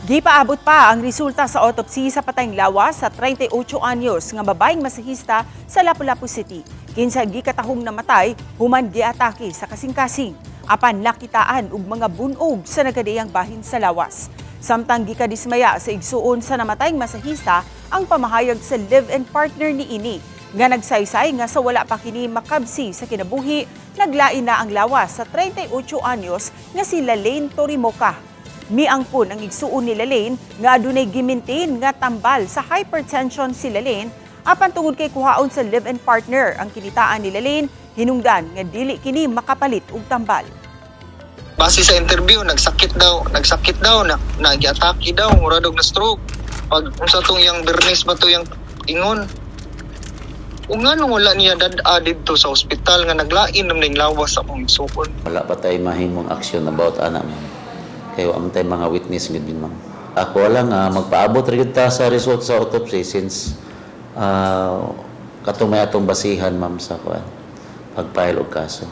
Gipaabot pa ang resulta sa autopsy sa patayng lawas sa 38 anyos nga babaeng masahista sa Lapu-Lapu City. Kinsa gikatahong namatay human giatake sa kasing-kasing. Apan nakitaan og mga bunog sa nagkadiyang bahin sa lawas. Samtang gikadismaya sa igsuon sa namatayng masahista ang pamahayag sa live-in partner ni ini nga nagsaysay nga sa wala pa kini makabsi sa kinabuhi, naglain na ang lawas sa 38 anyos nga si Lalaine Torimoca. Miangkon ang igsuon ni Lalaine nga adunay gimintin nga tambal sa hypertension si Lalaine, apan tungod kay kuhaon sa live-in partner ang kinitaan ni Lalaine, hinungdan nga dili kini makapalit og tambal. Base sa interview, nagsakit daw, na nagiatake daw, mura daw na stroke. Pag unsa tong iyang Bernes ba to iyang ingon. Ug nganong wala niya dad-a didto sa ospital nga naglain naman ning lawas sa akong igsuon? Wala pa tayo mahimong aksyon about ana, ma'am. Kay wa man tay mga witness gid ma'am. Ako lang magpaabot ra gyud ta sa result sa autopsy since katong may atong basihan, ma'am, sa kuan pag-file og kaso.